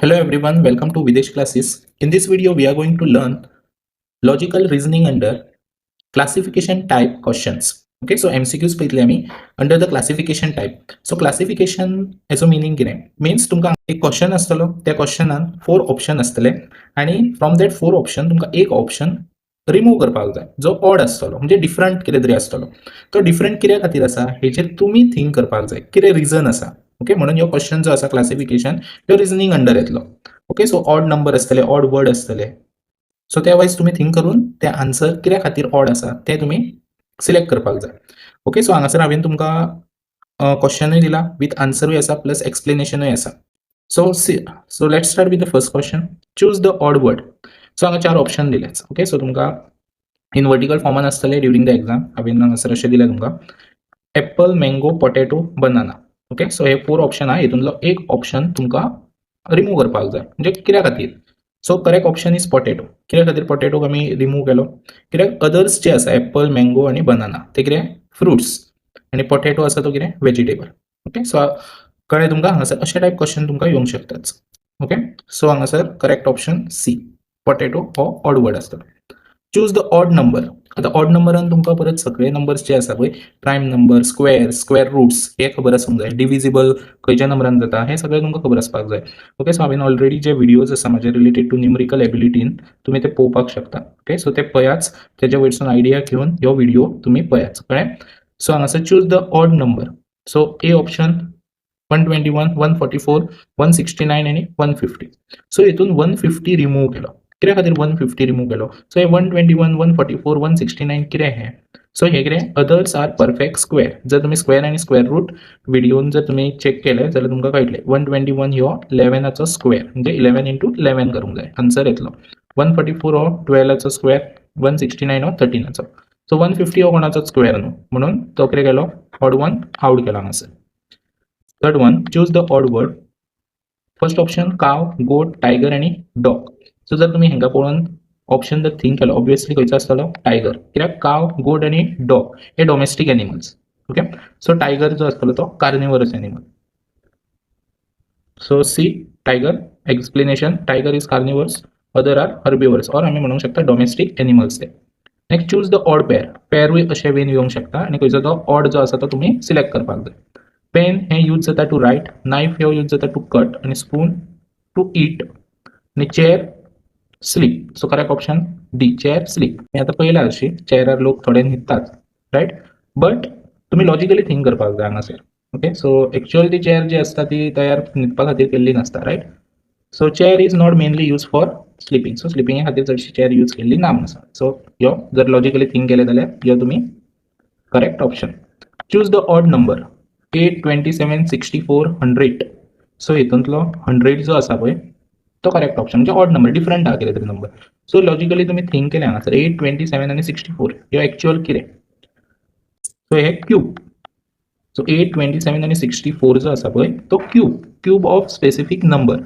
Hello everyone, welcome to Videsh classes. In this video, we are going to learn logical reasoning under classification type questions. Okay, so MCQs पळयतले आमी under the classification type. So classification हेचो meaning कितें means तुमकां एक question आसतलो, त्या क्वेश्चनान four option आसतले आनी फ्रॉम that four option तुमकां एक ऑप्शन रिमूव करपाक जाय जो ऑड आसतलो, म्हणजे डिफरंट कितें तरी आसतलो. तो डिफरंट कित्या खातीर आसा हेचेर तुमी थिंक करपाक जाय, कितें रिजन आसा. ओके, म्हणून ह्यो क्वेश्चन जो आसा क्लासिफिकेशन, ह्यो रिजनींग अंडर येतलो. ओके, सो ऑड नंबर आसतले, ऑड वर्ड आसतले. सो त्या वायज तुमी थिंक करून ते आन्सर कित्या खातीर ऑड आसा तें तुमी सिलेक्ट करपाक जाय. ओके, सो हांगासर हांवें तुमकां क्वेश्चनूय दिला, विथ आन्सरूय आसा, प्लस एक्सप्लेनेशनूय आसा. So let's start with the first question. Choose the odd word. So हांगा चार ऑप्शन दिल्यात. ओके, सो तुमकां इन वर्टिकल फॉर्मान आसतले ड्युरींग the exam. हांवें हांगासर अशें दिलें तुमकां: apple, mango, potato, banana. Okay, so हे फोर ऑप्शन आहा. हितूंतलो एक ऑप्शन तुमकां रिमूव करपाक जाय, म्हणजे कित्या खातीर. So correct option is potato. कित्या खातीर पॉटेटोक आमी रिमूव केलो? कित्याक अदर्स जे आसा, एप्पल, मँगो आनी बनाना, ते कितें फ्रुट्स आनी पॉटेटो आसा तो कितें वेजिटेबल. ओके, सो कळ्ळें तुमकां? हांगासर अशे टायप क्वेश्चन तुमकां येवंक शकतात. ओके, सो हांगासर करेक्ट ऑप्शन सी, पॉटेटो हो ऑड वर्ड आसतलो. Choose the odd number. आतां ऑड नंबरान तुमकां परत सगळे नंबर्स जे आसा पळय, prime number, square, square roots हे खबर आसूंक जाय. डिविजिबल खंयच्या नंबरान जाता हें सगळें तुमकां खबर आसपाक जाय. ओके, सो हांवें ऑलरेडी जे विडियोज आसा म्हाजे रिलेटेड टू न्युमरिकल एबिलिटीन, तुमी ते पळोवपाक शकता. ओके, सो ते पळयाच, तेजे वयरसून आयडिया घेवन ह्यो विडियो तुमी पळयाच. कळ्ळें? सो हांगासर choose the odd number. So A option 121, 144, 169 आनी 150. सो हितून 150 रिमूव केलो. कित्या खातीर 150 रिमूव केलो? सो हे 121, 144, 169 कितें हें? सो हे कितें, others are perfect square. जर तुमी स्क्वेअर आनी स्क्वेअर रूट व्हिडियोन जर तुमी चॅक केले जाल्यार तुमकां कळटलें, 121 ह्यो 11आचो स्क्वेअर, म्हणजे 11 इंटू 11 करूंक जाय, आन्सर येतलो. 144 हो 12आचो स्क्वेअर, 169 हो 13आचो. सो 150 हो कोणाचोच स्क्वेअर न्हू, म्हणून तो कितें केलो, ऑड वन आवट केलो हांगासर. Third one, choose the odd word. First option cow, goat, tiger आनी डॉग. सो जर तुमी हांकां पळोवन ऑप्शन जर थिंक केलो, ऑब्वियसली खंयचो आसतलो? टायगर. कित्याक काव, गोट आनी डॉग हे domestic animals. Okay, so tiger जो आसतलो तो carnivorous animal. So C, tiger. Explanation: tiger is carnivorous, other are herbivores, or आमी म्हणूंक शकता डोमेस्टीक एनिमल्स ते. Next, choose the odd pair. पेरूय अशे वेन येवंक शकता आनी खंयचो तो ऑड जो आसा तो तुमी सिलेक्ट करपाक जाय. पेन हे यूज जाता टू रायट, नायफ हे यूज जाता टू कट आनी स्पून टू ईट आनी chair, sleep. So correct option D, chair, sleep. हे आतां पळयलां, अशी चेअरार लोक थोडे न्हिदतात, रायट? बट तुमी लॉजिकली थिंक करपाक जाय हांगासर. ओके, सो एक्चुअल ती चेअर जी आसता ती तयार न्हिदपा खातीर केल्ली नासता, right? So chair is not mainly use for sleeping. So स्लिपिंगा खातीर चडशी चेअर यूज केल्ली ना म्हणून आसा. सो ह्यो जर लॉजिकली थिंक केलें जाल्यार ह्यो तुमी correct option. Choose the odd number: 8, 27, 64, 100. So हितूंतलो 100 जो आसा पळय तो करेक्ट ऑप्शन, म्हणजे ऑड नंबर, डिफरंट आहा कितें तरी नंबर. सो लॉजिकली तुमी थिंक केलें हांगासर, 8, 27 आनी 64 ह्यो एक्चुअल कितें? सो हे क्यूब. सो 8, 27 आनी 64 जो आसा पळय तो cube, cube of specific number.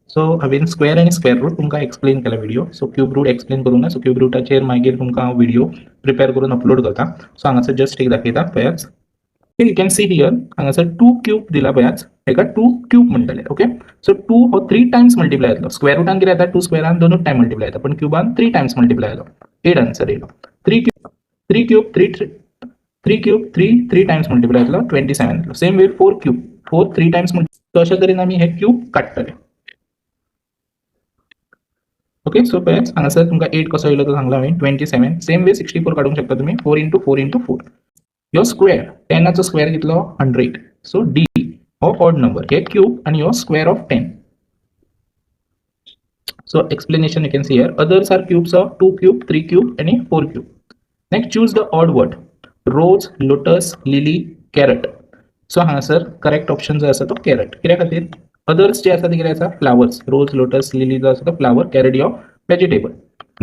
So हांवें स्क्वेअर आनी स्क्वेअर रूट तुमकां एक्सप्लेन केला video. So cube root explain करूंक ना. सो क्यूब रुटाचेर मागीर तुमकां हांव व्हिडियो प्रिपेर करून अपलोड करता. सो हांगासर जस्ट एक दाखयता, पळयाच. You can see here, हांगासर टू क्यूब दिला पळयाच. हेका टू क्यूब म्हणटले. ओके, सो टू हो थ्री टायम्स मल्टिप्लाय जातलो. स्क्वेअर रुटान कितें जाता? टू स्क्वेअरान दोनूच टायम मल्टिप्लाय जाता, पण क्युबान थ्री टायम्स मल्टिप्लाय जालो, 8 आन्सर येयलो. Three cube, three cube, three, three cube, three three times multiply जातलो, 27 येतलो. Same way four cube, four three times. So अशा तरेन आमी हे क्यूब काडटले. ओके, सो पळयात, हांगासर तुमकां 8 कसो येयलो तो सांगला हांवें, 27. सेम वे 64 काडूंक शकता तुमी, four into four into four. ह्यो स्क्वेअर, 10आचो स्क्वेअर कितलो? 100. सो डी हो ऑड नंबर. हे क्यूब आनी ह्यो square of 10. So explanation you can see here. Others are cubes of 2 cube, 3 cube आणि 4 cube. Next, choose the odd word: rose, lotus, lily, carrot. So हांगासर correct option जो आसा तो carrot. कित्या खातीर? अदर्स जे आसा ते कितें आसा? फ्लावर्स. रोज, लोटस, लिली जो आसा तो फ्लावर, कॅरट ह्यो vegetable.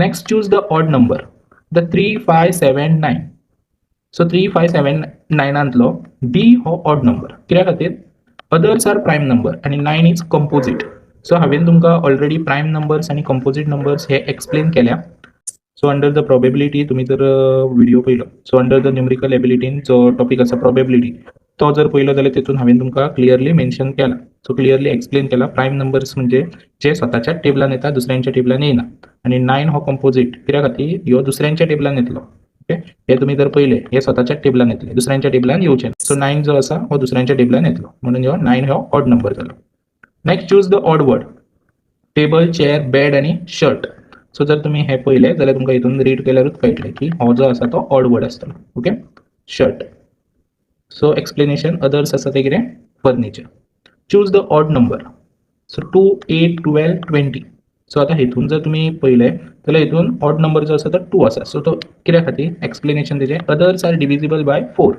Next, choose the odd number: the 3, 5, 7, 9. So 3, 5, 7, 9आंतलो D हो ऑड नंबर. कित्या खातीर? अदर्स are prime number आनी 9 is composite. सो हांवें तुमकां ऑलरेडी प्रायम नंबर्स आनी कंपोजीट नंबर्स हे एक्सप्लेन केल्या. सो अंडर the probability तुमी जर व्हिडिओ पळयलो, सो अंडर the numerical एबिलिटीन जो टॉपीक आसा प्रॉबेबिलिटी, तो जर पळयलो जाल्यार तितून हांवें तुमकां क्लियरली मेन्शन केला. सो क्लिअरली एक्सप्लेन केला. प्रायम नंबर्स म्हणजे जे स्वताच्या टेबलान येता, दुसऱ्यांच्या टेबलान येयना. आनी 9 हो कंपोजीट कित्या खातीर? ह्यो दुसऱ्यांच्या टेबलान येतलो. ओके, हे तुमी जर पळयले, हे स्वताच्या टेबलान येतले, दुसऱ्यांच्या टेबलान येवचे. सो 9 जो आसा हो दुसऱ्यांच्या टेबलान येतलो, म्हणून ह्यो 9 हो ऑड नंबर जालो. Next, choose the odd word: table, chair, bed आनी शर्ट. सो जर तुमी हे पळयले जाल्यार तुमकां हितून रीड केल्यारूच कळटलें की हो जो आसा तो ऑड वर्ड आसतलो. Okay, shirt. So explanation, others आसा ते कितें? Furniture. Choose the odd number. So 2, 8, 12, 20. So आतां हितून जर तुमी पळयलें जाल्यार हितून ऑड नंबर जो आसा तो 2 आसा. सो तो कित्या खातीर? एक्सप्लेनेशन तेजें, others are divisible by 4.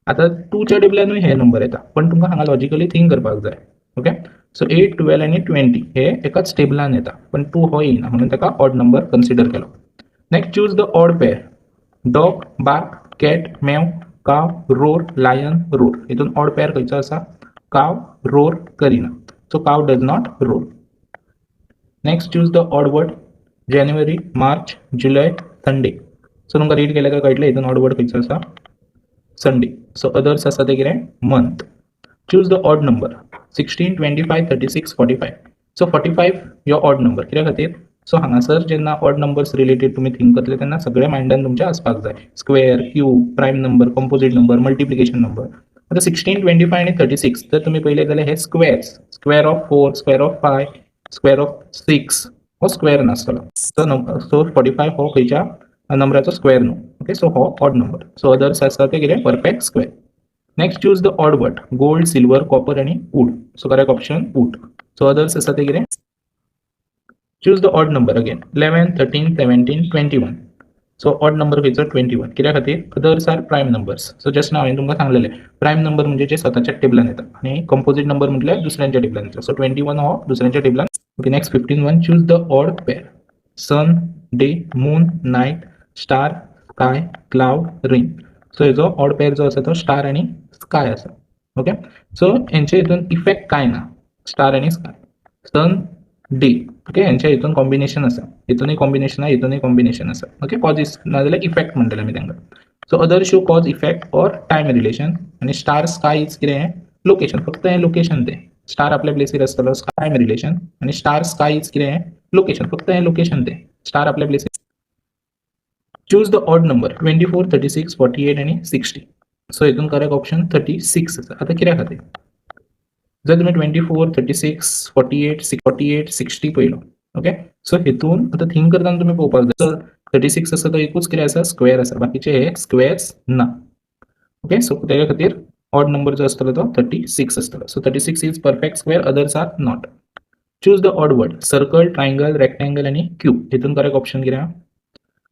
आतां 2च्या टेबलानूय हे नंबर येता, पण तुमकां हांगा लॉजिकली थिंक करपाक जाय. ओके, सो 8, 12 आनी 20 हे एकाच टेबलान येता, पण 2 हो येयना, म्हणून ताका ऑड नंबर कन्सिडर केलो. Next, choose the odd pair: dog bark, cat meow, cow roar, lion roar. हितून ऑड पेअर खंयचो आसा? काव रोर करिना, so cow does not roar. Next, choose the odd word: January, March, July, Sunday. So तुमकां read केल्यार कळटलें हितून odd word खंयचो आसा. संडे. सो अदर्स आसा ते कितें? Month. Choose the odd number: 16, 25, 36, 45. So 45 ह्यो ऑड नंबर कित्या खातीर? सो हांगासर जेन्ना ऑड नंबर्स रिलेटेड तुमी थिंक करतले तेन्ना सगळे मायंडान तुमच्या आसपाक जाय: square, cube, prime number, composite number, multiplication number. आतां 16, 25 आनी 36 जर तुमी पळयले जाल्यार हे squares: square of 4, square of 5, square of 6 हो स्क्वेअर नासतलो. सो 45 हो खंयच्या नंबराचो स्क्वेअर न्हू. ओके, सो हो ऑड नंबर. सो अदर्स आसा ते कितें? Perfect square. Next, choose the odd word: gold, silver, copper आनी wood. So correct option wood. So others आसा ते कितें? Choose the odd number again: 11, 13, 17, 21. So odd number खंयचो? 21. कित्या खातीर? Others are prime numbers. So just now हांवें तुमकां सांगलेलें, प्रायम नंबर म्हणजे जे स्वताच्या टेबलान येता आनी कंपोजीट नंबर म्हटल्यार दुसऱ्यांच्या टेबलान येता. सो 21 हो दुसऱ्यांच्या टेबलान. Okay, next, 15 one. Choose the odd pair: sun, day, moon, night, star, sky, cloud, rain. So हेजो ऑड पेअर जो आसा तो स्टार आनी स्काय आसा. ओके, सो हेंचे हितून इफेक्ट काय ना, स्टार आनी स्काय. सन, डे, ओके, हेंच्या हितून कॉम्बिनेशन आसा, हितूनय कॉम्बिनेशन आहा, हितूनय कॉम्बिनेशन आसा. ओके, कॉजीस नाजाल्यार इफेक्ट म्हणटले आमी तांकां. So other show cause, effect or time relation. आनी स्टार स्काय is कितें? लोकेशन. फक्त हें लोकेशन. तें स्टार आपल्या प्लेसीर आसतलो. Time relation. आनी स्टार स्काय is कितें? लोकेशन. फक्त हें लोकेशन. तें स्टार आपल्या प्लेसीर. Choose the odd number: 24, 36, 48 आनी 60. सो हितून करेक्ट ऑप्शन 36 आसा. आतां कित्या खातीर? जर तुमी 24, 36, 48, 48, 60 पळयलो, ओके, सो हितून आतां थिंक करतना तुमी पळोवपाक जाय. सो 36 आसा तो एकूच कितें आसा? स्क्वेअर आसा. बाकीचे हे स्क्वेअर्स ना. ओके, सो तेज्या खातीर ऑड नंबर जो आसतलो तो 36 आसतलो. So 36 is perfect square, others are not. Choose the odd word: circle, triangle, rectangle आनी क्यूब. हितून करेक्ट ऑप्शन कितें?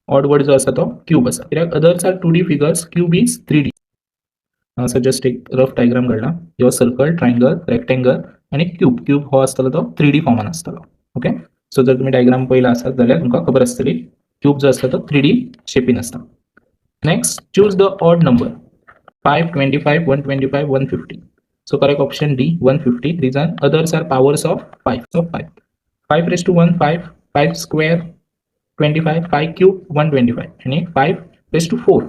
ऑड वर्ड जो आसा तो क्यूब आसा. कित्याक? Others are 2D figures, cube is 3D. हांगासर जस्ट एक रफ डायग्राम काडला. ह्यो सर्कल, ट्रायंगल, रेक्टेंगल आनी क्यूब. क्यूब हो आसतलो तो 3D फॉर्मान आसतलो. ओके, सो जर तुमी डायग्राम पळयला आसत जाल्यार तुमकां खबर आसतली, क्यूब जो आसता तो 3D शेपीन आसता. Next, choose the odd number: 5, 25, 125, 150. So correct option D, 150. Reason, others are powers of 5. So 5, 5 raised to 1, 5, 5 square 25, 5 cube 125 आणि 5 raised to 4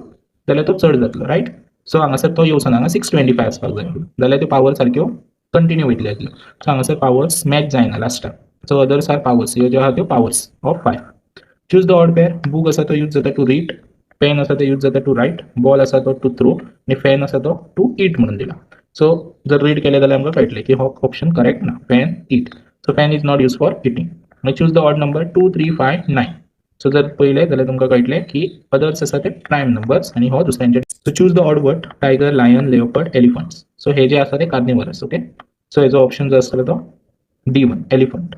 जाल्यार तो चड जातलो, रायट? सो हांगासर तो येवचो ना. हांगा 625 आसपाक जाय, जाल्यार त्यो पावर सारक्यो कंटिन्यू वयतल्यो जातल्यो. सो हांगासर पावर्स मॅच जायना लास्टाक. सो अदर्स are powers, ह्यो ज्यो आहा त्यो powers of 5. Choose the odd pair. Book आसा तो यूज जाता टू रीड, पेन आसा तो यूज जाता टू रायट, बॉल आसा तो टू थ्रो आनी फॅन आसा तो टू ईट म्हणून दिला. सो जर रीड केले जाल्यार आमकां कळटलें की हो ऑप्शन करेक्ट ना. Fan, eat. So fan is not use for eating. मागीर choose the odd number: 2, 3, 5, 9. So जर पळयलें जाल्यार तुमकां कळटलें की अदर्स आसा ते प्रायम नंबर्स आनी हो दुसऱ्यांचे. So choose the odd word: tiger, lion, leopard, elephants. So हे जे आसा ते कार्निवरस. ओके, सो हेजो ऑप्शन जो आसतलो तो D one, elephant.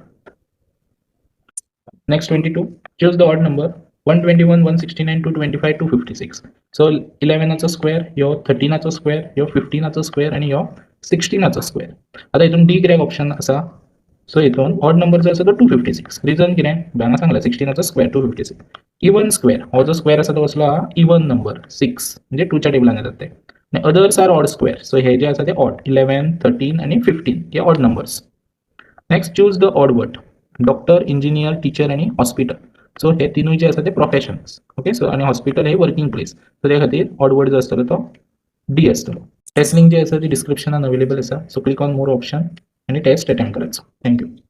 Next, 22. Choose the odd number: 121, 169, 225, 256. So 11आचो square, ह्यो 13आचो स्क्वेअर, ह्यो 15आचो स्क्वेअर आनी ह्यो 16आचो स्क्वेअर. आतां हितून डी कित्याक ऑप्शन आसा? सो हितून ऑड नंबर जो आसा तो 256. रिजन कितें? हांगा सांगला, 16आचो स्क्वेअर 256. इवन स्क्वेअर, हो जो स्क्वेअर आसा तो कसलो आहा? इवन नंबर, 6, म्हणजे 2च्या टेबलान येतात ते. आनी others are odd square. So हे जे आसा ते ऑड, 11, 13 आनी 15 हे odd numbers. Next, choose the odd word: doctor, engineer, teacher आनी हॉस्पिटल. सो हे तिनूय जे आसा ते प्रोफेशन्स. ओके, सो आनी हॉस्पिटल हे वर्किंग प्लेस. सो त्या खातीर ऑड वर्ड जो आसतलो तो डी आसतलो. टेस्ट लिंक जी आसा ती डिस्क्रिप्शनान अवेलेबल आसा. So click on more option. आणि टेस्ट अटेम्प्ट करायचं. Thank you.